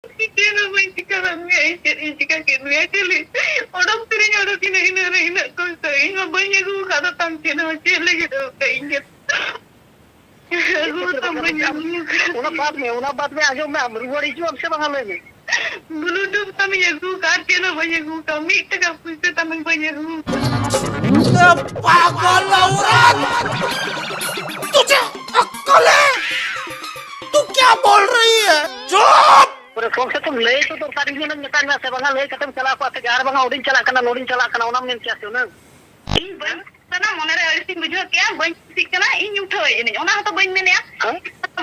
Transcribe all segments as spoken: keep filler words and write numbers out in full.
ᱪᱮᱫ ᱦᱚᱸ ᱵᱟᱹᱧ ᱪᱤᱠᱟᱹ ᱞᱮᱫ ᱢᱮᱭᱟ, ᱤᱧ ᱪᱮᱫ ᱤᱧ ᱪᱤᱠᱟᱹ ᱠᱮᱫ ᱢᱮᱭᱟ? ᱪᱮᱫ ᱞᱟᱹᱜᱤᱫ ᱚᱰᱚᱠ ᱛᱮᱨᱤᱧ ᱚᱰᱚᱠ ᱮᱱᱟ ᱤᱱᱟᱹ ᱨᱮ ᱤᱱᱟᱹᱜ ᱠᱚᱥᱴᱚ? ᱤᱧ ᱢᱟ ᱵᱟᱹᱧ ᱟᱹᱜᱩ ᱟᱠᱟᱫ ᱛᱟᱢ ᱪᱮᱫ ᱦᱚᱸ, ᱪᱮᱫ ᱞᱟᱹᱜᱤᱫ ᱚᱱᱠᱟ ᱤᱧ ᱜᱮ ᱟᱹᱜᱩ ᱛᱟᱢ ᱵᱟᱹᱧ ᱟᱹᱜᱩ ᱟᱠᱟᱫ᱾ ᱚᱱᱟ ᱵᱟᱫ ᱢᱮ, ᱚᱱᱟ ᱵᱟᱫ ᱢᱮ, ᱟᱸᱡᱚᱢ ᱢᱮ, ᱟᱢ ᱨᱩᱣᱟᱹᱲ ᱦᱤᱡᱩᱜ ᱟᱢ ᱥᱮ ᱵᱟᱝᱟ ᱞᱟᱹᱭ ᱢᱮ? ᱵᱞᱩᱴᱩᱛᱷ ᱛᱟᱢ ᱤᱧ ᱟᱹᱜᱩ ᱟᱠᱟᱫ, ᱪᱮᱫ ᱦᱚᱸ ᱵᱟᱹᱧ ᱟᱹᱜᱩ ᱟᱠᱟᱫ, ᱢᱤᱫ ᱴᱟᱠᱟ ᱯᱩᱭᱥᱟᱹ ᱛᱟᱢ ᱤᱧ ᱵᱟᱹᱧ ᱟᱹᱜᱩ ᱟᱠᱟᱫ᱾ पागल औरत, तुझे अक्कल है? तू क्या बोल रही है? चुप! ᱯᱚᱨᱮ ᱠᱚᱢ ᱥᱮ ᱠᱚᱢ ᱞᱟᱹᱭ ᱛᱚ ᱫᱚᱨᱠᱟᱨ, ᱤᱧ ᱦᱚᱸ ᱢᱮᱛᱟᱧ ᱢᱮ ᱥᱮ ᱵᱟᱝᱟ, ᱞᱟᱹᱭ ᱠᱟᱛᱮᱢ ᱪᱟᱞᱟᱣ ᱠᱚᱜᱼᱟ ᱥᱮ ᱟᱨ ᱵᱟᱝᱟ ᱚᱸᱰᱮᱧ ᱪᱟᱞᱟᱜ ᱠᱟᱱᱟ, ᱱᱚᱰᱮᱧ ᱪᱟᱞᱟᱜ ᱠᱟᱱᱟ, ᱚᱱᱟᱢ ᱢᱮᱱ ᱠᱮᱭᱟ ᱥᱮ ᱦᱩᱱᱟᱹᱝ᱾ ᱤᱧ ᱵᱟᱹᱧ ᱠᱟᱱᱟ, ᱢᱚᱱᱮᱨᱮ ᱟᱹᱲᱤᱥᱤᱧ ᱵᱩᱡᱷᱟᱹᱣ ᱠᱮᱜᱼᱟ, ᱵᱟᱹᱧ ᱠᱩᱥᱤᱜ ᱠᱟᱱᱟ, ᱤᱧ ᱩᱴᱷᱟᱹᱣ ᱮᱱᱟᱹᱧ, ᱚᱱᱟ ᱦᱚᱸᱛᱚ ᱵᱟᱹᱧ ᱢᱮᱱᱮᱜᱼᱟ᱾ ᱦᱮᱸ?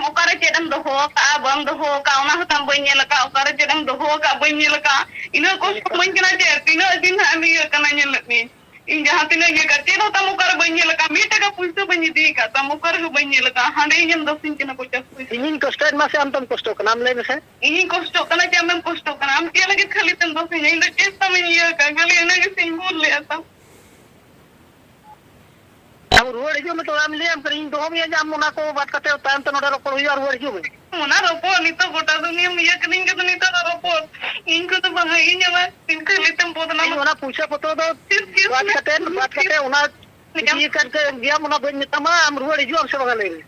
ᱚᱠᱟᱨᱮ ᱪᱮᱫ ᱮᱢ ᱫᱚᱦᱚ ᱟᱠᱟᱜᱼᱟ, ᱵᱟᱢ ᱫᱚᱦᱚ ᱟᱠᱟᱜᱼᱟ, ᱚᱱᱟ ᱦᱚᱸ ᱛᱟᱢ ᱵᱟᱹᱧ ᱧᱮᱞ ᱟᱠᱟᱜᱼᱟ, ᱚᱠᱟᱨᱮ ᱪᱮᱫ ᱮᱢ ᱫᱚᱦᱚ ᱟᱠᱟᱜᱼᱟ, ᱵᱟᱹᱧ ᱧᱮᱞ ᱟᱠᱟᱜᱼᱟ, ᱤᱱᱟᱹᱜ ᱠᱚᱥᱴᱚ ᱤᱢᱟᱹᱧ ᱠᱟᱱᱟ ᱡᱮ ᱛᱤᱱᱟᱹᱜ ᱫᱤᱱ ᱦᱟᱸᱜ ᱮᱢ ᱤᱭᱟᱹᱜ ᱠᱟᱱᱟ, ᱧᱮᱞᱮᱫ ᱢᱤᱭᱟᱹᱧ᱾ ᱤᱧ ᱡᱟᱦᱟᱸ ᱛᱤᱱᱟᱹᱜ ᱤᱭᱟᱹ ᱠᱟᱜ, ᱪᱮᱫ ᱦᱚᱸ ᱛᱟᱢ ᱚᱠᱟᱨᱮ ᱵᱟᱹᱧ ᱧᱮᱞ ᱟᱠᱟᱜᱼᱟ, ᱢᱤᱫ ᱴᱟᱠᱟ ᱯᱩᱭᱥᱟᱹ ᱵᱟᱹᱧ ᱤᱫᱤ ᱟᱠᱟᱫ ᱛᱟᱢ, ᱚᱠᱟ ᱨᱮᱦᱚᱸ ᱵᱟᱹᱧ ᱧᱮᱞ ᱟᱠᱟᱜᱼᱟ, ᱦᱟᱸᱰᱮ ᱤᱧᱮᱢ ᱫᱚᱥᱤᱧ ᱠᱟᱱᱟ ᱯᱚᱪᱟᱥ ᱯᱩᱭᱥᱟᱹ᱾ ᱤᱧᱤᱧ ᱠᱚᱥᱴᱚᱭᱮᱫ ᱢᱟ ᱥᱮ ᱟᱢ ᱛᱮᱢ ᱠᱚᱥᱴᱚᱜ ᱠᱟᱱᱟ, ᱟᱢ ᱞᱟᱹᱭ ᱢᱮᱥᱮ? ᱤᱧᱤᱧ ᱠᱚᱥᱴᱚᱜ ᱠᱟᱱᱟ ᱪᱮ ᱟᱢᱮᱢ ᱠᱚᱥᱴᱚᱜ ᱠᱟᱱᱟ? ᱟᱢ ᱪᱮᱫ ᱞᱟᱹᱜᱤᱫ ᱠᱷᱟᱹᱞᱤ ᱛᱮᱢ ᱫᱚᱥᱤᱧᱟ? ᱤᱧ ᱫᱚ ᱪᱮᱫ ᱛᱟᱢ ᱤᱧ ᱤᱭᱟᱹ ᱟᱠᱟᱫ, ᱠᱷᱟᱹᱞᱤ ᱤᱱᱟᱹ ᱜᱮᱥᱮᱧ ᱵᱷᱩᱞ ᱞᱮᱫᱼᱟ ᱛᱟᱢ᱾ ᱟᱢ ᱨᱩᱣᱟᱹᱲ ᱦᱤᱡᱩᱜ ᱢᱮ, ᱛᱚᱵᱮ ᱟᱢ ᱞᱟᱹᱭᱟᱢ ᱠᱟᱹᱱᱟᱹᱧ, ᱤᱧ ᱫᱚᱦᱚ ᱢᱮᱭᱟ ᱡᱮ ᱟᱢ ᱚᱱᱟ ᱠᱚ ᱵᱟᱫ ᱠᱟᱛᱮ ᱛᱟᱭᱚᱢ ᱛᱮ ᱱᱚᱰᱮ ᱨᱚᱯᱚᱲ ᱦᱩᱭᱩᱜᱼᱟ, ᱨᱩᱣᱟᱹᱲ ᱦᱤᱡᱩᱜ ᱢᱮ᱾ ᱚᱱᱟ ᱨᱚᱯᱚᱲ ᱱᱤᱛᱚᱜ ᱜᱚᱴᱟ ᱫᱩᱱᱤᱭᱟᱹᱢ ᱤᱭᱟᱹ ᱠᱟᱹᱱᱟᱹᱧ ᱠᱟᱱᱟ, ᱱᱤᱛᱚᱜ ᱫᱚ ᱨᱚᱯᱚᱲ ᱤᱧ ᱠᱚᱫᱚ ᱵᱟᱝᱟ, ᱤᱧ ᱟᱢᱟᱜ ᱤᱧ ᱠᱷᱟᱹᱞᱤ ᱛᱮᱢ ᱵᱚᱫᱱᱟᱢᱟ᱾ ᱤᱧ ᱚᱱᱟ ᱯᱩᱭᱥᱟᱹ ᱯᱚᱛᱨᱚ ᱫᱚ ᱛᱤᱥ ᱠᱤᱥ ᱵᱟᱫ ᱢᱮ? ᱠᱟᱛᱮ, ᱵᱟᱫ ᱠᱟᱛᱮ ᱚᱱᱟ ᱤᱫᱤ ᱠᱟᱛᱮ ᱜᱮ ᱟᱢ ᱚᱱᱟ ᱵᱟᱹᱧ ᱢᱮᱛᱟᱢᱟ, ᱟᱢ ᱨᱩᱣᱟᱹᱲ ᱦᱤᱡᱩᱜ ᱟᱢ ᱥᱮ ᱵᱟᱝᱟ ᱞᱟᱹᱭ ᱢᱮ?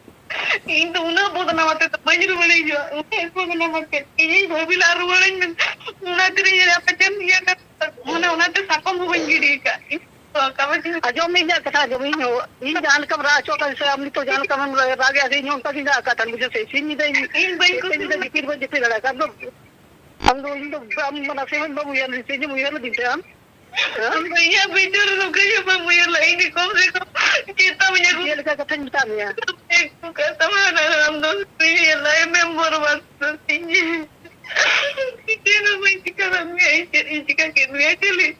ᱤᱧ ᱫᱚ ᱩᱱᱟᱹᱜ ᱵᱚᱫᱱᱟᱢ ᱟᱛᱮ ᱫᱚ ᱵᱟᱹᱧ ᱨᱩᱣᱟᱹᱲ ᱦᱤᱡᱩᱜᱼᱟ, ᱩᱱᱟᱹᱜ ᱵᱚᱫᱱᱟᱢ ᱟᱛᱮ ᱤᱧᱤᱧ ᱵᱷᱟᱹᱵᱤ ᱞᱟᱜᱼᱟ ᱨᱩᱣᱟᱹᱲᱟᱹᱧ ᱢᱮᱱᱛᱮ, ᱚᱱᱟ ᱛᱤᱨᱤᱧ ᱟᱯᱮ ᱪᱮᱫ ᱤᱭᱟᱹ ᱠᱟᱱᱟ, ᱢᱟᱱᱮ ᱚᱱᱟᱛᱮ ᱥᱟᱠᱚᱢ ᱦᱚᱸ ᱵᱟᱹᱧ ᱜᱤᱰᱤ ᱟᱠᱟᱫ᱾ ᱤᱧ ᱫᱚ ᱚᱠᱟ ᱵᱟᱹᱧ ᱟᱸᱡᱚᱢ ᱢᱮ ᱤᱧᱟᱹᱜ ᱠᱟᱛᱷᱟ, ᱟᱸᱡᱚᱢ ᱢᱮ, ᱤᱧ ᱦᱚᱸ, ᱤᱧ ᱡᱟᱦᱟᱸ ᱞᱮᱠᱟᱢ ᱨᱟᱜ ᱦᱚᱪᱚ ᱠᱟᱹᱧ ᱥᱮ ᱟᱢ ᱱᱤᱛᱚᱜ ᱡᱟᱦᱟᱸ ᱞᱮᱠᱟᱢ ᱨᱟᱜᱮᱜᱼᱟ ᱥᱮ ᱤᱧ ᱦᱚᱸ ᱚᱱᱠᱟ ᱜᱤᱧ ᱨᱟᱜ ᱟᱠᱟᱫ ᱛᱟᱦᱮᱸᱫ, ᱵᱩᱡᱷᱟᱹᱣ ᱥᱮ? ᱥᱤᱧ ᱧᱤᱫᱟᱹ ᱤᱧ ᱤᱧ ᱵᱟᱹᱧ ᱥᱤᱧ ᱧᱤᱫᱟᱹ ᱠᱩᱥᱤ ᱡᱟᱹᱯᱤᱫ ᱵᱟᱹᱧ ᱡᱟᱹᱯᱤᱫ ᱫᱟᱲᱮᱭᱟᱜ ᱠᱟᱱ ᱫᱚ᱾ ᱟᱢ ᱫᱚ ᱤᱧ ᱫᱚ ᱟᱢ ᱱᱟᱥᱮ ᱦᱚᱸ ᱵᱟᱢ ᱩᱭᱦᱟᱹᱨ ᱞᱤᱧ ᱛᱮ, ᱤᱧᱮᱢ ᱩᱭᱦᱟᱹᱨ ᱞᱤᱫᱤᱧ ᱛᱮ ᱟᱢ? ᱦᱮᱸ? ᱟᱢ ᱫᱚ ᱤᱧᱟᱹᱜ ᱵᱤᱪᱟᱹᱨ ᱨᱮ ᱱᱚᱝᱠᱟ ᱜᱮ ᱵᱟᱢ ᱩᱭᱦᱟᱹᱨ ᱞᱮᱫ, ᱤᱧ ᱜᱮ ᱠᱚᱢ ᱥᱮ ᱠᱚᱢ ᱪᱮᱫ ᱛᱟᱢ ᱤᱧ ᱟᱹᱜᱩ ᱪᱮᱫ ᱞᱮᱠᱟ ᱠᱟᱛᱷᱟᱧ ᱢᱮᱛᱟᱫ ᱢᱮᱭᱟ? ᱟᱹᱜᱩ ᱠᱟᱜ ᱛᱟᱢᱟ, ᱟᱨ ᱟᱢ ᱫᱚ ᱤᱧᱟᱹᱜ life ᱮᱢ ᱵᱚᱨᱵᱟᱫ ᱠᱟᱛᱤᱧᱟ᱾ ᱪᱮᱫ ᱦᱚᱸ ᱵᱟᱹᱧ ᱪᱤᱠᱟᱹ ᱞᱮᱫ ᱢᱮᱭᱟ, ᱤᱧ ᱪᱮᱫ ᱤᱧ ᱪᱤᱠᱟᱹ ᱠᱮᱫ ᱢᱮᱭᱟ? ᱪᱮᱫ ᱞᱟᱹᱜᱤᱫ?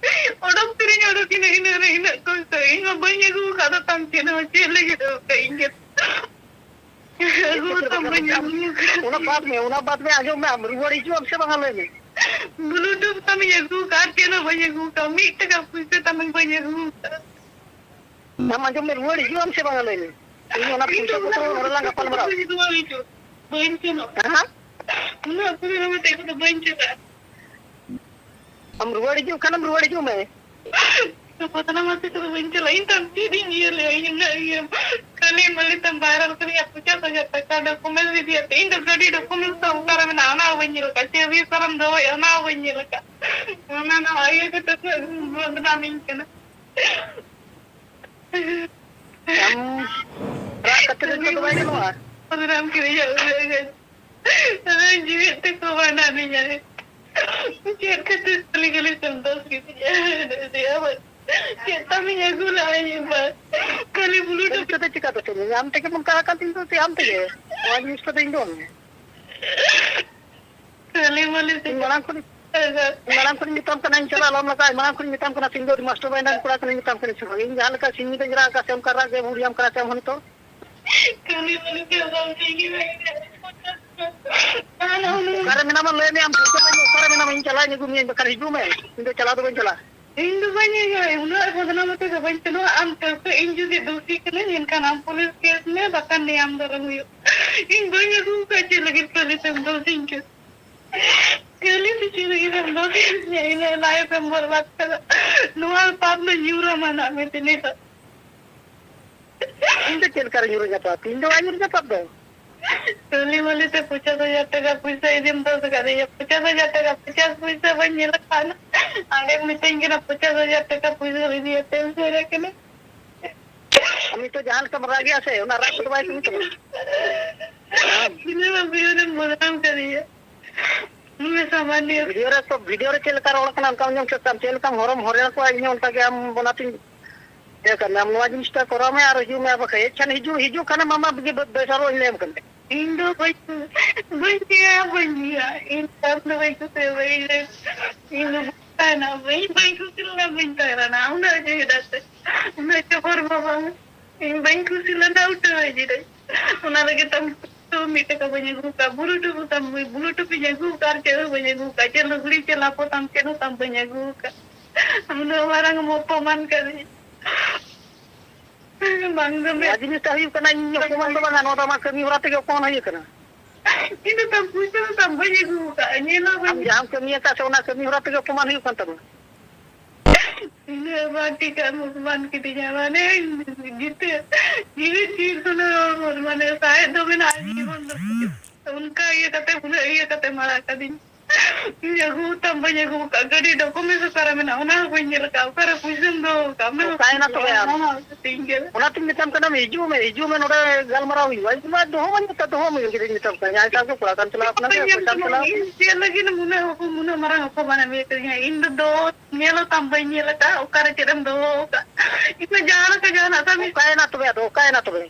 ᱚᱰᱚᱠ ᱛᱮᱨᱤᱧ ᱚᱰᱚᱠ ᱮᱱᱟ ᱤᱱᱟᱹ ᱨᱮ ᱤᱱᱟᱹᱜ ᱠᱚᱥᱴᱚ, ᱤᱧ ᱢᱟ ᱵᱟᱹᱧ ᱟᱹᱜᱩ ᱟᱠᱟᱫ ᱛᱟᱢ ᱪᱮᱫ ᱦᱚᱸ, ᱪᱮᱫ ᱞᱟᱹᱜᱤᱫ ᱚᱱᱠᱟ ᱤᱧ ᱜᱮ ᱟᱹᱜᱩ ᱛᱟᱢ ᱵᱟᱹᱧ ᱟᱹᱜᱩ ᱟᱠᱟᱫ᱾ ᱚᱱᱟ ᱵᱟᱫ ᱢᱮ, ᱚᱱᱟ ᱵᱟᱫ ᱢᱮ, ᱟᱸᱡᱚᱢ ᱢᱮ, ᱟᱢ ᱨᱩᱣᱟᱹᱲ ᱦᱤᱡᱩᱜ ᱟᱢ ᱥᱮ ᱵᱟᱝᱟ ᱞᱟᱹᱭ ᱢᱮ? ᱵᱞᱩᱴᱩᱛᱷ ᱛᱟᱢ ᱤᱧ ᱟᱹᱜᱩ ᱟᱠᱟᱫ, ᱪᱮᱫ ᱦᱚᱸ ᱵᱟᱹᱧ ᱟᱹᱜᱩ ᱟᱠᱟᱫ, ᱢᱤᱫ ᱴᱟᱠᱟ ᱯᱩᱭᱥᱟᱹ ᱛᱟᱢ ᱤᱧ ᱵᱟᱹᱧ ᱟᱹᱜᱩ ᱟᱠᱟᱫ᱾ ᱟᱢ ᱟᱸᱡᱚᱢ ᱢᱮ, ᱨᱩᱣᱟᱹᱲ ᱦᱤᱡᱩᱜ ᱟᱢ ᱥᱮ ᱵᱟᱝᱟ ᱞᱟᱹᱭ ᱢᱮ? ᱤᱧ ᱚᱱᱟ ᱤᱧ ᱯᱩᱭᱥᱟᱹ ᱫᱚ ᱠᱚᱛᱮ ᱚᱱᱟ ᱱᱚᱰᱮ ᱞᱟᱝ ᱜᱟᱯᱟᱞ ᱢᱟᱨᱟᱣᱟ᱾ ᱵᱟᱹᱧ ᱨᱩᱣᱟᱹᱲ ᱦᱤᱡᱩᱜ, ᱵᱟᱹᱧ ᱥᱮᱱᱚᱜ᱾ ᱦᱮᱸ? ᱩᱱᱟᱹᱜ ᱵᱚᱫᱱᱟᱢ ᱟᱛᱮ ᱠᱚᱫᱚ ᱵᱟᱹᱧ ᱪᱟᱞᱟᱜᱼᱟ᱾ ᱟᱢ ᱨᱩᱣᱟᱹᱲ ᱦᱤᱡᱩᱜ ᱠᱷᱟᱱᱮᱢ ᱨᱩᱣᱟᱹᱲ ᱦᱤᱡᱩᱜ ᱢᱮ᱾ ᱵᱚᱫᱱᱟᱢ ᱟᱛᱮ ᱠᱚᱫᱚ ᱵᱟᱹᱧ ᱪᱟᱞᱟᱜᱼᱟ᱾ ᱤᱧ ᱛᱟᱢ ᱪᱮᱫ ᱤᱧ ᱤᱭᱟᱹ ᱞᱮᱭᱟ? ᱤᱧ ᱩᱱᱟᱹᱜ ᱤᱭᱟᱹ ᱠᱷᱟᱹᱞᱤ ᱢᱟᱹᱞᱤ ᱛᱟᱢ viral ᱠᱟᱹᱫᱤᱧᱟ ᱯᱚᱧᱪᱟᱥ ᱦᱟᱡᱟᱨ ᱴᱟᱠᱟ documents ᱤᱫᱤᱭᱟᱛᱮ᱾ ᱤᱧ ᱫᱚ ᱜᱟᱹᱰᱤ documents ᱫᱚ ᱚᱠᱟᱨᱮ ᱢᱮᱱᱟᱜᱼᱟ ᱚᱱᱟ ᱦᱚᱸ ᱵᱟᱹᱧ ᱧᱮᱞ ᱟᱠᱟᱫ᱾ ᱪᱟᱹᱵᱤ ᱚᱠᱟᱨᱮᱢ ᱫᱚᱦᱚᱭᱟ ᱚᱱᱟ ᱦᱚᱸ ᱵᱟᱹᱧ ᱧᱮᱞ ᱟᱠᱟᱫ᱾ ᱚᱱᱟ ᱱᱚᱣᱟ ᱤᱭᱟᱹ ᱠᱟᱛᱮ ᱩᱱᱟᱹᱜ ᱵᱚᱫᱱᱟᱢᱤᱧ ᱠᱟᱱᱟ᱾ ᱟᱢ ᱨᱟᱜ ᱠᱟᱛᱮ ᱫᱚ ᱱᱤᱛᱚᱜ ᱫᱚ ᱵᱟᱭ ᱜᱟᱱᱚᱜᱼᱟ᱾ ᱵᱚᱫᱱᱟᱢ ᱠᱤᱫᱤᱧᱟ ᱩᱱᱟᱹᱜ ᱜᱟᱱ᱾ ᱟᱨ ᱡᱤᱣᱮᱫ ᱛᱮᱠᱚ ᱵᱷᱟᱸᱰᱟᱱᱤᱧᱟ᱾ ᱪᱮᱫ ᱠᱷᱟᱹᱛᱤᱨ ᱠᱷᱟᱹᱞᱤ ᱠᱷᱟᱹᱞᱤ ᱛᱮᱢ ᱫᱳᱥ ᱠᱤᱫᱤᱧᱟ? ᱪᱮᱫ ᱛᱟᱢᱤᱧ ᱟᱹᱜᱩ ᱞᱟᱜᱼᱟ ᱤᱧ ᱵᱟ? ᱠᱷᱟᱹᱞᱤ ᱵᱞᱩᱴᱩᱛᱷ᱾ ᱱᱤᱛᱚᱜ ᱫᱚ ᱪᱤᱠᱟ ᱛᱮ ᱟᱢ ᱛᱮᱜᱮ ᱱᱚᱝᱠᱟ ᱟᱠᱟᱱ ᱛᱤᱧ ᱫᱚ ᱟᱢ ᱛᱮᱜᱮ᱾ ᱱᱚᱣᱟ ᱡᱤᱱᱤᱥ ᱠᱚᱫᱚ ᱤᱧ ᱫᱚ ᱵᱟᱝ᱾ ᱠᱷᱟᱹᱞᱤ ᱢᱟᱹᱞᱤ ᱛᱮ ᱤᱧ ᱢᱟᱲᱟᱝ ᱠᱷᱚᱱ, ᱢᱟᱲᱟᱝ ᱠᱷᱚᱱᱤᱧ ᱢᱮᱛᱟᱢ ᱠᱟᱱᱟ, ᱤᱧ ᱪᱟᱞᱟᱜ ᱟᱞᱚᱢ ᱞᱟᱜᱟᱜᱼᱟ᱾ ᱢᱟᱲᱟᱝ ᱠᱷᱚᱱᱤᱧ ᱢᱮᱛᱟᱢ ᱠᱟᱱᱟ, ᱥᱤᱧ ᱫᱚ ᱟᱹᱰᱤ ᱢᱟᱥᱴᱟᱨ ᱵᱟᱭ ᱰᱟᱝ ᱠᱚᱲᱟ ᱠᱟᱱᱟᱧ ᱢᱮᱛᱟᱢ ᱠᱟᱱᱟ ᱥᱮ ᱵᱟᱝ? ᱤᱧ ᱡᱟᱦᱟᱸ ᱞᱮᱠᱟ ᱥᱤᱧ ᱧᱤᱫᱟᱹᱧ ᱨᱟᱜ ᱟᱠᱟᱫ ᱥᱮ ᱚᱱᱠᱟ ᱨᱟᱜ ᱜᱮ ᱵᱩᱡᱷᱟᱹᱣᱟᱢ ᱠᱟᱱᱟ ᱥᱮ ᱟᱢ ᱦᱚᱸ ᱱᱤᱛᱚᱜ? ᱠᱷᱟᱹᱞᱤ ᱢᱟᱹᱞᱤ ᱛᱮ ᱵᱟᱝ ᱴᱷᱤᱠ ᱜᱮ᱾ ᱚᱠᱟᱨᱮ ᱢᱮᱱᱟᱢᱟ ᱞᱟᱹᱭ ᱢᱮ, ᱟᱢ ᱴᱷᱟᱹᱣᱠᱟᱹ ᱞᱟᱹᱭ ᱢᱮ, ᱚᱠᱟᱨᱮ ᱢᱮᱱᱟᱢᱟ? ᱤᱧ ᱪᱟᱞᱟᱜ ᱟᱹᱧ, ᱟᱹᱜᱩ ᱢᱤᱭᱟᱹᱧ, ᱵᱟᱠᱷᱟᱱ ᱦᱤᱡᱩᱜ ᱢᱮ, ᱤᱧ ᱫᱚ ᱪᱟᱞᱟᱣ ᱫᱚ ᱵᱟᱹᱧ ᱪᱟᱞᱟᱜᱼᱟ᱾ ᱤᱧ ᱫᱚ ᱵᱟᱹᱧ ᱦᱤᱡᱩᱜᱼᱟ, ᱩᱱᱟᱹᱜ ᱵᱚᱫᱱᱟᱢ ᱟᱛᱮ ᱫᱚ ᱵᱟᱹᱧ ᱥᱮᱱᱚᱜᱼᱟ᱾ ᱟᱢ ᱴᱷᱟᱹᱣᱠᱟᱹ, ᱤᱧ ᱡᱩᱫᱤ ᱫᱩᱥᱤ ᱠᱟᱹᱱᱟᱹᱧ, ᱮᱱᱠᱷᱟᱱ ᱟᱢ ᱯᱩᱞᱤᱥ ᱠᱮᱥ ᱢᱮ, ᱵᱟᱠᱷᱟᱱ ᱱᱤᱭᱟᱢ ᱫᱟᱨᱟᱢ ᱦᱩᱭᱩᱜ᱾ ᱤᱧ ᱵᱟᱹᱧ ᱟᱹᱜᱩ ᱟᱠᱟᱫ ᱪᱮᱫ ᱞᱟᱹᱜᱤᱫ ᱠᱷᱟᱹᱞᱤ ᱛᱮᱢ ᱫᱩᱥᱤᱧ ᱠᱟᱱᱟ? ᱠᱷᱟᱹᱞᱤ ᱥᱤᱥᱤᱨ ᱞᱟᱹᱜᱤᱫ ᱮᱢ ᱫᱩᱥᱤᱧ ᱠᱟᱱᱟ, ᱤᱧᱟᱹᱜ life ᱮᱢ ᱵᱚᱨᱵᱟᱫ ᱠᱟᱫᱟ᱾ ᱱᱚᱣᱟ ᱯᱟᱯ ᱫᱚ ᱧᱩᱨ ᱟᱢᱟ ᱱᱟᱜ ᱢᱮᱱᱛᱮ ᱱᱤᱛᱚᱜ᱾ ᱤᱧ ᱫᱚ ᱪᱮᱫ ᱞᱮᱠᱟᱨᱮ ᱧᱩᱨ ᱟᱹᱧᱟ ᱯᱟᱯ? ᱤᱧ ᱫᱚ ᱵᱟᱭ ᱧᱩᱨ ᱟᱹᱧᱟ ᱯᱟᱯ ᱫᱚ᱾ ᱠᱷᱟᱹᱞᱤ ᱢᱟᱹᱞᱤ ᱛᱮ ᱯᱚᱧᱪᱟᱥ ᱦᱟᱡᱟᱨ ᱴᱟᱠᱟ ᱯᱚᱭᱥᱟ ᱤᱫᱤᱢ ᱫᱚᱥ ᱟᱠᱟᱫᱤᱧᱟ᱾ ᱯᱚᱧᱪᱟᱥ ᱦᱟᱡᱟᱨ ᱴᱟᱠᱟ ᱯᱚᱧᱪᱟᱥ ᱯᱚᱭᱥᱟ ᱵᱟᱹᱧ ᱧᱮᱞ ᱟᱠᱟᱫᱼᱟ᱾ ᱟᱸᱰᱮᱢ ᱢᱤᱛᱟᱹᱧ ᱠᱟᱱᱟ ᱯᱚᱧᱪᱟᱥ ᱦᱟᱡᱟᱨ ᱴᱟᱠᱟ ᱯᱚᱭᱥᱟ ᱤᱫᱤᱭᱟᱛᱮᱢ ᱥᱮᱱ ᱟᱠᱟᱱᱟ᱾ ᱟᱢ ᱱᱤᱛᱚᱜ ᱡᱟᱦᱟᱸ ᱞᱮᱠᱟᱢ ᱨᱟᱜᱮᱜᱼᱟ ᱥᱮ, ᱚᱱᱟ ᱨᱟᱜ ᱠᱚᱫᱚ ᱵᱟᱭ ᱠᱟᱹᱢᱤ ᱛᱟᱢᱟ᱾ ᱵᱤᱱᱟᱹ ᱵᱟᱯᱤ ᱦᱚᱲᱮᱢ ᱵᱚᱫᱱᱟᱢ ᱠᱟᱫᱤᱧᱟ᱾ ᱩᱱᱟᱹᱜ ᱥᱟᱢᱟᱱᱱᱚ᱾ ᱵᱷᱤᱰᱤᱭᱳ ᱨᱮ ᱛᱚ, ᱵᱷᱤᱰᱤᱭᱳ ᱨᱮ ᱪᱮᱫ ᱞᱮᱠᱟ ᱨᱚᱲ ᱠᱟᱱᱟ ᱚᱱᱠᱟᱢ ᱟᱸᱡᱚᱢ ᱠᱮᱫ ᱛᱟᱢ, ᱪᱮᱫ ᱞᱮᱠᱟᱢ ᱦᱚᱨᱚᱢ ᱦᱚᱨᱮᱲ ᱠᱚᱣᱟ, ᱤᱧ ᱦᱚᱸ ᱚᱱᱠᱟ ᱜᱮ ᱟᱢ ᱚᱱᱟᱛᱤᱧ ᱤᱭᱟᱹ ᱠᱟᱱᱟ᱾ ᱟᱢ ᱱᱚᱣᱟ ᱡᱤᱱᱤᱥᱴᱟ ᱠᱚᱨᱟᱣ ᱢᱮ ᱟᱨ ᱦᱤᱡᱩᱜ ᱢᱮ, ᱟᱨ ᱵᱟᱠᱷᱟᱡ ᱦᱮᱡ ᱠᱷᱟᱱ ᱦᱤᱡᱩᱜ, ᱦᱤᱡᱩᱜ ᱠᱷᱟᱱᱮᱢ ᱟᱢᱟᱜ ᱜᱮ ᱵᱮᱥ ᱟᱨᱚ ᱤᱧ ᱞᱟᱹᱭᱟᱢ ᱠᱟᱱᱟ᱾ ᱤᱧ ᱫᱚ ᱵᱟᱹᱧ, ᱵᱟᱹᱧ ᱧᱩᱭᱟ, ᱵᱟᱹᱧ ᱧᱩᱭᱟ᱾ ᱤᱧ ᱫᱚ ᱵᱟᱹᱧ ᱠᱩᱥᱤᱭᱟᱜᱼᱟ, ᱵᱟᱹᱧ ᱞᱟᱹᱭ᱾ ᱤᱧ ᱫᱚ ᱵᱟᱹᱧ ᱛᱟᱦᱮᱱᱟ, ᱵᱟᱹᱧ, ᱵᱟᱹᱧ ᱠᱩᱥᱤ ᱞᱮᱱᱟ, ᱵᱟᱹᱧ ᱛᱟᱦᱮᱸ ᱞᱮᱱᱟ᱾ ᱩᱱᱟᱹᱜ ᱡᱮ ᱪᱮᱫᱟᱜ ᱥᱮ, ᱩᱱᱟᱹᱜ ᱪᱚᱠᱚᱨ ᱵᱟᱵᱟ, ᱤᱧ ᱵᱟᱹᱧ ᱠᱩᱥᱤ ᱞᱮᱱᱟ, ᱩᱴᱷᱟᱹᱣ ᱤᱫᱤ ᱨᱮ᱾ ᱚᱱᱟ ᱞᱟᱹᱜᱤᱫ ᱛᱟᱢ ᱢᱤᱫ ᱴᱟᱠᱟ ᱵᱟᱹᱧ ᱟᱹᱜᱩ ᱠᱟᱜ, ᱵᱞᱩᱴᱩᱛᱷ ᱛᱟᱢ, ᱵᱞᱩᱴᱩᱛᱷ ᱤᱧ ᱟᱹᱜᱩ ᱠᱟᱜ, ᱟᱨ ᱪᱮᱫ ᱦᱚᱸ ᱵᱟᱹᱧ ᱟᱹᱜᱩ ᱠᱟᱜ, ᱪᱮᱫ ᱞᱩᱜᱽᱲᱤ, ᱪᱮᱫ ᱞᱟᱯᱚ ᱛᱟᱢ, ᱪᱮᱫ ᱦᱚᱸ ᱛᱟᱢ ᱵᱟᱹᱧ ᱟᱹᱜᱩ ᱠᱟᱜ᱾ ᱩᱱᱟᱹᱜ ᱢᱟᱨᱟᱝ ᱮᱢ ᱚᱯᱚᱢᱟᱱ ᱠᱟᱫᱤᱧᱟ᱾ ᱵᱟᱝ ᱫᱚ ᱱᱚᱣᱟ ᱡᱤᱱᱤᱥᱴᱟ ᱦᱩᱭᱩᱜ ᱠᱟᱱᱟ, ᱤᱧ ᱚᱯᱚᱢᱟᱱ ᱫᱚ ᱵᱟᱝᱟ, ᱱᱚᱣᱟ ᱫᱚ ᱟᱢᱟᱜ ᱠᱟᱹᱢᱤ ᱦᱚᱨᱟ ᱛᱮᱜᱮ ᱚᱯᱚᱢᱟᱱ ᱦᱩᱭᱩᱜ ᱠᱟᱱᱟ᱾ ᱤᱧ ᱫᱚ ᱛᱟᱢ ᱯᱩᱭᱥᱟᱹ ᱫᱚ ᱛᱟᱢ ᱵᱟᱹᱧ ᱟᱹᱜᱩ ᱟᱠᱟᱫᱼᱟ, ᱧᱮᱞ ᱦᱚᱸ ᱵᱟᱹᱧ ᱟᱢ ᱡᱟᱦᱟᱸᱢ ᱠᱟᱹᱢᱤ ᱟᱠᱟᱫ ᱥᱮ ᱚᱱᱟ ᱠᱟᱹᱢᱤ ᱦᱚᱨᱟ ᱛᱮᱜᱮ ᱚᱯᱚᱢᱟᱱ ᱦᱩᱭᱩᱜ ᱠᱟᱱ ᱛᱟᱢᱟ᱾ ᱤᱱᱟᱹ ᱵᱟᱝ ᱴᱷᱤᱠᱟᱹ ᱮᱢ ᱚᱯᱚᱢᱟᱱ ᱠᱤᱫᱤᱧᱟ, ᱢᱟᱱᱮ ᱡᱤᱛᱟᱹ ᱡᱤᱣᱤ ᱪᱤᱨ ᱠᱷᱚᱱᱟᱜ ᱢᱟᱱᱮ ᱥᱟᱦᱮᱫ ᱫᱚ ᱢᱮᱱᱟᱜᱼᱟ ᱡᱤᱵᱚᱱ ᱫᱚ᱾ ᱚᱱᱠᱟ ᱤᱭᱟᱹ ᱠᱟᱛᱮ, ᱩᱱᱟᱹᱜ ᱤᱭᱟᱹ ᱠᱟᱛᱮ ᱢᱟᱨᱟ ᱠᱟᱫᱤᱧ᱾ ᱤᱧ ᱟᱹᱜᱩ ᱛᱟᱢ ᱵᱟᱹᱧ ᱟᱹᱜᱩ ᱟᱠᱟᱫ, ᱜᱟᱹᱰᱤ ᱰᱚᱠᱩᱢᱮᱱᱴᱥ ᱚᱠᱟᱨᱮ ᱢᱮᱱᱟᱜᱼᱟ, ᱚᱱᱟ ᱦᱚᱸ ᱵᱟᱹᱧ ᱧᱮᱞ ᱟᱠᱟᱫ, ᱚᱠᱟᱨᱮ ᱯᱩᱭᱥᱟᱹᱢ ᱫᱚᱦᱚ ᱟᱠᱟᱫ, ᱚᱱᱟ ᱦᱚᱸ ᱚᱠᱟᱭᱮᱱᱟ ᱛᱚᱵᱮ ᱟᱢ? ᱚᱱᱟ ᱦᱚᱸ ᱛᱤᱧ ᱜᱮ᱾ ᱚᱱᱟᱛᱤᱧ ᱢᱮᱛᱟᱢ ᱠᱟᱱᱟ, ᱦᱤᱡᱩᱜ ᱢᱮ, ᱦᱤᱡᱩᱜ ᱢᱮ, ᱱᱚᱰᱮ ᱜᱟᱞᱢᱟᱨᱟᱣ ᱦᱩᱭᱩᱜᱼᱟ᱾ ᱤᱧ ᱢᱟ ᱫᱚᱦᱚ ᱵᱟᱹᱧ ᱢᱮᱛᱟ, ᱫᱚᱦᱚ ᱢᱮ ᱜᱤᱫᱟᱹᱧ ᱢᱮᱛᱟᱢ ᱠᱟᱱᱟ, ᱡᱟᱦᱟᱸᱭ ᱥᱟᱶ ᱜᱮ ᱠᱚᱲᱟ ᱠᱟᱱ ᱪᱟᱞᱟᱣ ᱠᱟᱱᱟ ᱥᱮ ᱵᱟᱹᱧ ᱯᱚᱭᱥᱟ ᱧᱮᱞ ᱪᱟᱞᱟᱣ ᱛᱟᱢᱟ, ᱠᱟᱱᱟ᱾ ᱤᱧ ᱪᱮᱫ ᱞᱟᱹᱜᱤᱫ ᱩᱱᱟᱹᱜ ᱦᱚᱯᱚᱱ, ᱩᱱᱟᱹᱜ ᱢᱟᱨᱟᱝ ᱦᱚᱯᱚᱱ ᱮᱢ ᱤᱭᱟᱹ ᱠᱟᱹᱫᱤᱧᱟ? ᱤᱧ ᱫᱚ ᱫᱚᱦᱚ ᱧᱮᱞ ᱦᱚᱸ ᱛᱟᱢ ᱵᱟᱹᱧ ᱧᱮᱞ ᱟᱠᱟᱫ, ᱚᱠᱟᱨᱮ ᱪᱮᱫ ᱮᱢ ᱫᱚᱦᱚ ᱟᱠᱟᱫ᱾ ᱤᱧ ᱫᱚ ᱡᱟᱦᱟᱸ ᱞᱮᱠᱟ ᱡᱟᱦᱟᱱᱟᱜ ᱛᱟᱢ ᱚᱠᱟᱭᱮᱱᱟ ᱛᱚᱵᱮ? ᱟᱫᱚ ᱚᱠᱟᱭᱮᱱᱟ ᱛᱚᱵᱮ?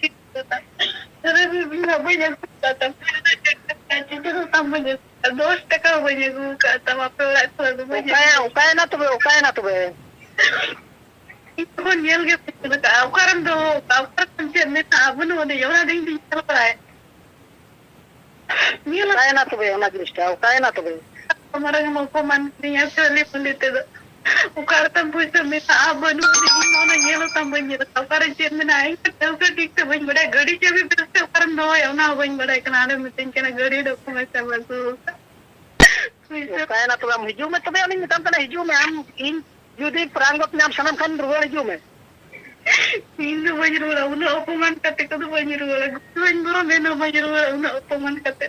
ᱟᱨᱮ ᱵᱤᱵᱤ ᱦᱚᱸ ᱵᱟᱹᱧ ᱟᱹᱜᱩ ᱟᱠᱟᱫ ᱛᱟᱢᱟ᱾ ᱪᱤᱠᱟᱹ ᱦᱚᱸ ᱛᱟᱢ ᱵᱟᱹᱧ ᱟᱹᱜᱩ ᱟᱠᱟᱫ᱾ ᱫᱚᱥ ᱴᱟᱠᱟ ᱦᱚᱸ ᱵᱟᱹᱧ ᱟᱹᱜᱩ ᱟᱠᱟᱫ ᱛᱟᱢᱟ᱾ ᱟᱯᱮ ᱚᱲᱟᱜ ᱠᱷᱚᱱ ᱫᱚ ᱵᱟᱹᱧ ᱟᱹᱜᱩ ᱚᱠᱟᱭ-, ᱚᱠᱟᱭᱮᱱᱟ ᱛᱚᱵᱮ? ᱚᱠᱟᱭᱮᱱᱟ ᱛᱚᱵᱮ? ᱤᱧ ᱫᱚ ᱧᱮᱞ ᱜᱮ ᱵᱟᱹᱧ ᱧᱮᱞ ᱟᱠᱟᱫᱼᱟ᱾ ᱚᱠᱟᱨᱮᱢ ᱫᱚᱦᱚ ᱟᱠᱟᱫᱼᱟ? ᱚᱠᱟᱨᱮ ᱪᱮᱫ ᱢᱮᱱᱟᱜᱼᱟ? ᱵᱟᱹᱱᱩᱜ ᱟᱹᱱᱤᱡ᱾ ᱚᱱᱟ ᱫᱚ ᱤᱧ ᱫᱚᱧ ᱧᱮᱞ ᱵᱟᱲᱟᱭᱟ᱾ ᱧᱮᱞ ᱚᱠᱟᱭᱮᱱᱟ ᱛᱚᱵᱮ ᱚᱱᱟ ᱡᱤᱱᱤᱥᱴᱟ? ᱚᱠᱟᱭᱮᱱᱟ ᱛᱚᱵᱮ? ᱢᱟᱨᱟᱝ ᱮᱢ ᱚᱯᱚᱢᱟᱱ ᱠᱤᱫᱤᱧᱟ ᱠᱷᱟᱹᱞᱤ ᱠᱷᱟᱹᱞᱤ ᱛᱮᱫᱚ᱾ ᱚᱠᱟ ᱨᱮᱛᱟᱢ ᱯᱩᱭᱥᱟᱹ ᱢᱮᱱᱟᱜᱼᱟ? ᱵᱟᱹᱱᱩᱜ ᱟᱹᱱᱤᱡ᱾ ᱤᱧ ᱢᱟ ᱚᱱᱟ ᱧᱮᱞ ᱦᱚᱸ ᱛᱟᱢ ᱵᱟᱹᱧ ᱧᱮᱞ ᱟᱠᱟᱫᱼᱟ᱾ ᱚᱠᱟᱨᱮ ᱪᱮᱫ ᱢᱮᱱᱟᱜᱼᱟ? ᱤᱧ ᱢᱟ ᱴᱷᱟᱹᱣᱠᱟᱹ ᱴᱷᱤᱠ ᱛᱮ ᱵᱟᱹᱧ ᱵᱟᱰᱟᱭᱟ᱾ ᱜᱟᱹᱰᱤ ᱪᱟᱹᱵᱤ ᱵᱮᱥ ᱛᱮ ᱚᱠᱟᱨᱮᱢ ᱫᱚᱦᱚᱭᱟ? ᱚᱱᱟ ᱦᱚᱸ ᱵᱟᱹᱧ ᱵᱟᱰᱟᱭ ᱠᱟᱱᱟ᱾ ᱟᱨᱮᱢ ᱢᱤᱛᱟᱹᱧ ᱠᱟᱱᱟ ᱜᱟᱹᱰᱤ ᱰᱚᱠᱩᱢᱮᱱᱴᱥ ᱮᱢ ᱟᱹᱜᱩ ᱟᱠᱟᱫ᱾ ᱯᱩᱭᱥᱟᱹ ᱚᱠᱟᱭᱮᱱᱟ ᱛᱚᱵᱮ? ᱟᱢ ᱦᱤᱡᱩᱜ ᱢᱮ ᱛᱚᱵᱮ, ᱚᱱᱮᱧ ᱢᱮᱛᱟᱢ ᱠᱟᱱᱟ, ᱦᱤᱡᱩᱜ ᱢᱮ ᱟᱢ᱾ ᱤᱧ ᱡᱩᱫᱤ ᱯᱨᱟᱝᱜᱚᱛ ᱧᱟᱢ ᱥᱟᱱᱟᱢ ᱠᱷᱟᱱ, ᱨᱩᱣᱟᱹᱲ ᱦᱤᱡᱩᱜ ᱢᱮ᱾ ᱤᱧ ᱫᱚ ᱵᱟᱹᱧ ᱨᱩᱣᱟᱹᱲᱟ, ᱩᱱᱟᱹᱜ ᱚᱯᱚᱢᱟᱱ ᱠᱟᱛᱮ ᱠᱚᱫᱚ ᱵᱟᱹᱧ ᱨᱩᱣᱟᱹᱲᱟ᱾ ᱜᱩᱯᱤ ᱵᱟᱹᱧ ᱵᱚᱞᱚᱱᱟ, ᱤᱧ ᱦᱚᱸ ᱵᱟᱹᱧ ᱨᱩᱣᱟᱹᱲᱟ ᱩᱱᱟᱹᱜ ᱚᱯᱚᱢᱟᱱ ᱠᱟᱛᱮ᱾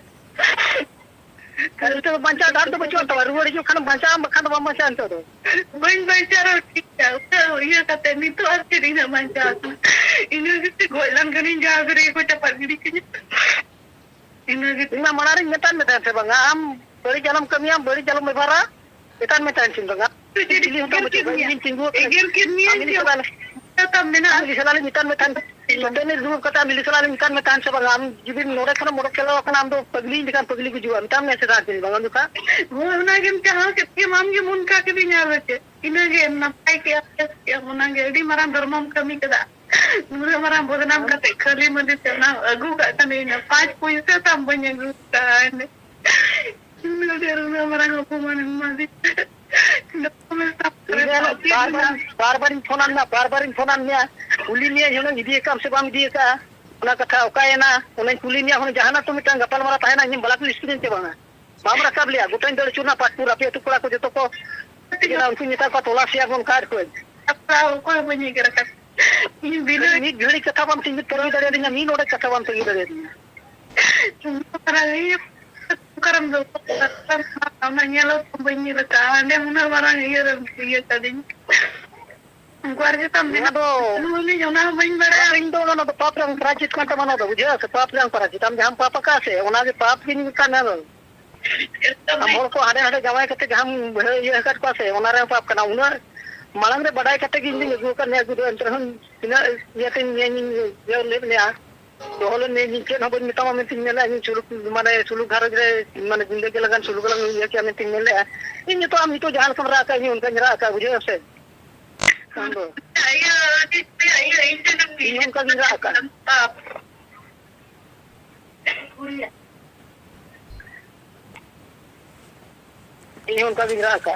ᱟᱨ ᱱᱤᱛᱚᱜ ᱫᱚ ᱵᱟᱧᱪᱟᱣ ᱰᱟᱦᱟᱨ ᱫᱚ ᱵᱟᱹᱪᱩᱜ ᱟᱱ ᱛᱟᱢᱟ, ᱨᱩᱣᱟᱹᱲ ᱦᱤᱡᱩᱜ ᱠᱷᱟᱱ ᱵᱟᱧᱪᱟᱣ ᱟᱢ, ᱵᱟᱠᱷᱟᱱ ᱫᱚ ᱵᱟᱢ ᱵᱟᱧᱪᱟᱜᱼᱟ ᱱᱤᱛᱚᱜ ᱫᱚ᱾ ᱵᱟᱹᱧ ᱵᱟᱧᱪᱟᱣ ᱨᱮᱦᱚᱸ ᱴᱷᱤᱠ ᱜᱮᱭᱟ, ᱩᱱᱟᱹᱜ ᱤᱭᱟᱹ ᱠᱟᱛᱮ ᱱᱤᱛᱚᱜ ᱟᱨ ᱪᱮᱫ ᱤᱱᱟᱹᱜ ᱵᱟᱧᱪᱟᱣ ᱟᱠᱟᱱᱟ? ᱤᱱᱟᱹ ᱜᱮᱥᱮ ᱜᱚᱡ ᱞᱮᱱ ᱠᱷᱟᱱᱤᱧ ᱡᱟᱦᱟᱸ ᱨᱮᱜᱮ ᱠᱚ ᱪᱟᱯᱟᱫ ᱜᱤᱰᱤ ᱠᱟᱹᱧᱟ᱾ ᱤᱱᱟᱹ ᱜᱮ᱾ ᱤᱧ ᱢᱟ ᱢᱟᱲᱟᱝ ᱨᱤᱧ ᱢᱮᱛᱟᱫ ᱢᱮ ᱛᱟᱦᱮᱸᱫ ᱥᱮ ᱵᱟᱝᱟ, ᱟᱢ ᱵᱟᱹᱲᱤᱡ ᱟᱞᱚᱢ ᱠᱟᱹᱢᱤᱭᱟ, ᱵᱟᱹᱲᱤᱡ ᱟᱞᱚᱢ ᱵᱮᱵᱷᱟᱨᱟ, ᱢᱮᱛᱟᱫ ᱢᱮ ᱛᱟᱦᱮᱸᱫ ᱥᱮ ᱵᱟᱝᱟ? ᱪᱤᱞᱤ ᱦᱚᱸ ᱛᱟᱢ ᱵᱟᱹᱪᱩᱜ ᱠᱚᱣᱟ, ᱤᱧ ᱜᱤᱧ ᱛᱤᱸᱜᱩ ᱟᱠᱟᱱᱟ᱾ ᱮᱜᱮᱨ ᱠᱮᱫ ᱢᱮᱭᱟᱹᱧ ᱟᱢ ᱤᱞᱤᱥ ᱥᱟᱞᱟᱜ, ᱛᱟᱢ ᱢᱮᱱᱟᱜᱼᱟ᱾ ᱟᱢ ᱤᱞᱤᱥ ᱥᱟᱞᱟᱜ ᱞᱤᱧ ᱢᱮᱛᱟᱫ ᱢᱮ ᱛᱟᱦᱮᱸᱫ, ᱪᱟᱹᱴᱟᱹᱱᱤ ᱨᱮ ᱫᱩᱲᱩᱵ ᱠᱟᱛᱮ ᱟᱢ ᱤᱞᱤᱥ ᱥᱟᱞᱟᱜ ᱞᱤᱧ ᱢᱮᱛᱟᱫ ᱢᱮ ᱛᱟᱦᱮᱸᱫ ᱥᱮ ᱵᱟᱝᱟ? ᱟᱢ ᱡᱩᱫᱤ ᱱᱚᱰᱮ ᱠᱷᱚᱱᱮᱢ ᱚᱰᱚᱠ ᱪᱟᱞᱟᱣ ᱟᱠᱟᱱᱟ, ᱟᱢ ᱫᱚ ᱯᱟᱹᱜᱽᱞᱤ ᱞᱮᱠᱟᱱ ᱯᱟᱹᱜᱽᱞᱤ ᱜᱩᱡᱩᱜᱼᱟ, ᱢᱮᱛᱟᱫ ᱢᱮᱭᱟ ᱥᱮ ᱵᱟᱝ ᱵᱟᱝᱟ ᱩᱱ ᱡᱚᱠᱷᱟ? ᱦᱳᱭ, ᱚᱱᱟᱜᱮᱢ ᱪᱟᱦᱟᱣ ᱠᱮᱫ ᱜᱮᱭᱟ, ᱟᱢ ᱜᱮᱢ ᱚᱱᱠᱟ ᱠᱤᱫᱤᱧᱟ ᱟᱨ ᱪᱮᱫ? ᱤᱱᱟᱹᱜᱮ ᱱᱟᱯᱟᱭ ᱠᱮᱜᱼᱟ, ᱵᱮᱥ ᱠᱮᱜᱼᱟ, ᱚᱱᱟᱜᱮ ᱟᱹᱰᱤ ᱢᱟᱨᱟᱝ ᱫᱷᱚᱨᱢᱚᱢ ᱠᱟᱹᱢᱤ ᱠᱮᱫᱟ᱾ ᱱᱩᱱᱟᱹᱜ ᱢᱟᱨᱟᱝ ᱵᱚᱫᱱᱟᱢ ᱠᱟᱛᱮ ᱠᱷᱟᱹᱞᱤ ᱢᱟᱹᱞᱤ ᱛᱮ ᱚᱱᱟ ᱟᱹᱜᱩ ᱠᱟᱜ ᱠᱷᱟᱱ ᱤᱧ ᱯᱟᱸᱪ ᱯᱩᱭᱥᱟᱹ ᱛᱟᱢ ᱵᱟᱹᱧ ᱟᱹᱜᱩ ᱠᱟᱜᱼᱟ᱾ ᱤᱱᱟᱹ ᱟᱹᱰᱤ ᱟᱨ ᱩᱱᱟᱹᱜ ᱢᱟᱨᱟᱝ ᱚᱯᱚᱢᱟᱱ ᱮᱢ ᱮᱢᱟᱫᱤᱧ᱾ ᱤᱧ ᱫᱚ ᱵᱟᱨ ᱵᱟᱨ, ᱵᱟᱨ ᱵᱟᱨᱤᱧ ᱯᱷᱳᱱᱟᱫ ᱢᱮᱭᱟ, ᱵᱟᱨ ᱵᱟᱨᱤᱧ ᱯᱷᱳᱱᱟᱫ ᱢᱮᱭᱟ, ᱠᱩᱞᱤ ᱢᱮᱭᱟ ᱦᱩᱱᱟᱹᱝ ᱤᱫᱤ ᱟᱠᱟᱫ ᱟᱢ ᱥᱮ ᱵᱟᱢ ᱤᱫᱤ ᱟᱠᱟᱫᱼᱟ? ᱚᱱᱟ ᱠᱟᱛᱷᱟ ᱚᱠᱟᱭᱮᱱᱟ? ᱚᱱᱟᱧ ᱠᱩᱞᱤ ᱢᱮᱭᱟ, ᱦᱩᱱᱟᱹᱝ ᱡᱟᱦᱟᱱᱟᱜ ᱛᱚ ᱢᱤᱫᱴᱟᱝ ᱜᱟᱯᱟᱞᱢᱟᱨᱟᱣ ᱛᱟᱦᱮᱱᱟ, ᱤᱧᱮᱢ ᱵᱞᱚᱠ ᱞᱤᱥᱴ ᱠᱤᱫᱤᱧ ᱪᱮ ᱵᱟᱝᱟ? ᱵᱟᱢ ᱨᱟᱠᱟᱵ ᱞᱮᱭᱟ, ᱜᱚᱴᱟᱧ ᱫᱟᱹᱲ ᱟᱹᱪᱩᱨᱱᱟ ᱯᱟᱴᱯᱩᱨ, ᱟᱯᱮ ᱟᱹᱛᱩ ᱠᱚᱲᱟ ᱠᱚ ᱡᱚᱛᱚ ᱠᱚ ᱩᱱᱠᱩᱧ ᱢᱮᱛᱟ ᱠᱚᱣᱟ, ᱛᱚᱞᱟᱥ ᱮᱭᱟ ᱵᱚᱱ ᱠᱟᱨᱰ ᱠᱷᱚᱡ᱾ ᱚᱠᱚᱭ ᱦᱚᱸ ᱵᱟᱹᱧ ᱮᱜᱮᱨ ᱟᱠᱟᱫ᱾ ᱤᱧ ᱵᱤᱱᱟᱹ ᱢᱤᱫ ᱜᱷᱟᱹᱲᱤᱡ ᱠᱟᱛᱷᱟ ᱵᱟᱢ ᱛᱤᱸᱜᱩ ᱛᱟᱹᱨᱤ ᱫᱟᱲᱮᱭᱟᱫᱤᱧᱟ, ᱢᱤᱫ ᱚᱰᱮᱡ ᱠᱟᱛᱷᱟ ᱵᱟᱢ ᱛᱤᱸᱜᱩ ᱫᱟᱲᱮᱭᱟᱫᱤᱧᱟ᱾ ᱚᱠᱟᱨᱮᱢ ᱫᱚᱦᱚ ᱠᱟᱜᱼᱟ? ᱚᱱᱟ ᱧᱮᱞ ᱦᱚᱸ ᱵᱟᱹᱧ ᱧᱮᱞ ᱟᱠᱟᱫᱼᱟ᱾ ᱚᱸᱰᱮ ᱩᱱᱟᱹᱜ ᱢᱟᱨᱟᱝ ᱤᱭᱟᱹ ᱨᱮᱢ ᱤᱭᱟᱹ ᱠᱟᱫᱤᱧ᱾ ᱩᱱᱠᱩ ᱟᱨ ᱪᱮᱫ ᱮᱢ ᱱᱚᱣᱟ ᱢᱮᱱᱟ? ᱫᱚ ᱩᱱᱤ ᱚᱱᱟ ᱦᱚᱸ ᱵᱟᱹᱧ ᱵᱟᱲᱟᱭᱟ᱾ ᱤᱧ ᱫᱚ ᱚᱱᱟ ᱫᱚ ᱯᱟᱯ ᱨᱮᱱᱟᱜ ᱯᱨᱟᱭᱪᱤᱛ ᱠᱟᱱ ᱛᱟᱢᱟ, ᱱᱚᱣᱟ ᱫᱚ ᱵᱩᱡᱷᱟᱹᱣ ᱥᱮ? ᱯᱟᱯ ᱨᱮᱱᱟᱜ ᱯᱨᱟᱭᱪᱤᱛ᱾ ᱟᱢ ᱡᱟᱦᱟᱸᱢ ᱯᱟᱯ ᱟᱠᱟᱫ ᱥᱮ, ᱚᱱᱟ ᱜᱮ ᱯᱟᱯ ᱜᱮ ᱧᱩᱨ ᱠᱟᱱᱟ᱾ ᱟᱢ ᱦᱚᱲ ᱠᱚ ᱦᱟᱸᱰᱮ ᱦᱟᱸᱰᱮ ᱡᱟᱶᱟᱭ ᱠᱟᱛᱮ ᱡᱟᱦᱟᱸᱢ ᱤᱭᱟᱹ ᱟᱠᱟᱫ ᱠᱚᱣᱟ ᱥᱮ, ᱚᱱᱟ ᱨᱮ ᱯᱟᱯ ᱠᱟᱱᱟ᱾ ᱩᱱᱟᱹᱜ ᱢᱟᱲᱟᱝ ᱨᱮ ᱵᱟᱰᱟᱭ ᱠᱟᱛᱮ ᱜᱮ ᱤᱧ ᱫᱩᱧ ᱟᱹᱜᱩ ᱟᱠᱟᱫ ᱢᱮᱭᱟ, ᱟᱹᱜᱩ ᱫᱚ᱾ ᱮᱱᱛᱮ ᱨᱮᱦᱚᱸ ᱛᱤᱱᱟᱹᱜ ᱤᱭᱟᱹᱛᱮᱧ ᱤᱭᱟᱹᱧ ᱤᱭᱟᱹ ᱞᱮᱫ ᱢᱮᱭᱟ, ᱫᱚᱦᱚ ᱞᱮᱫ ᱢᱮᱭᱟ, ᱤᱧ ᱪᱮᱫ ᱦᱚᱸ ᱵᱟᱹᱧ ᱢᱮᱛᱟᱢᱟ ᱢᱮᱱᱛᱮᱧ ᱢᱮᱱᱟ᱾ ᱤᱧ ᱥᱩᱞᱩᱠ, ᱢᱟᱱᱮ ᱥᱩᱞᱩᱠ ᱜᱷᱟᱨᱚᱸᱡᱽ ᱨᱮ, ᱢᱟᱱᱮ ᱡᱤᱱᱫᱮᱜᱤ ᱞᱟᱜᱟᱱ ᱥᱩᱞᱩᱠ ᱞᱟᱝ ᱤᱭᱟᱹ ᱠᱮᱭᱟ ᱢᱮᱱᱛᱮᱧ ᱢᱮᱱ ᱞᱮᱫᱼᱟ᱾ ᱤᱧ ᱱᱤᱛᱚᱜ, ᱟᱢ ᱱᱤᱛᱚᱜ ᱡᱟᱦᱟᱸ ᱞᱮᱠᱟᱢ ᱨᱟᱜ ᱠᱟᱜ, ᱤᱧ ᱦᱚᱸ ᱚᱱᱠᱟᱧ ᱨᱟᱜ ᱠᱟᱜ, ᱵᱩᱡᱷᱟᱹᱣ ᱥᱮ? ᱟᱢ ᱫᱚ ᱤᱧ ᱦᱚᱸ ᱚᱱᱠᱟ ᱜᱤᱧ ᱨᱟᱜ ᱠᱟᱜ᱾ ᱤᱧ ᱦᱚᱸ ᱚᱱᱠᱟ ᱜᱤᱧ ᱨᱟᱜ ᱠᱟᱜ᱾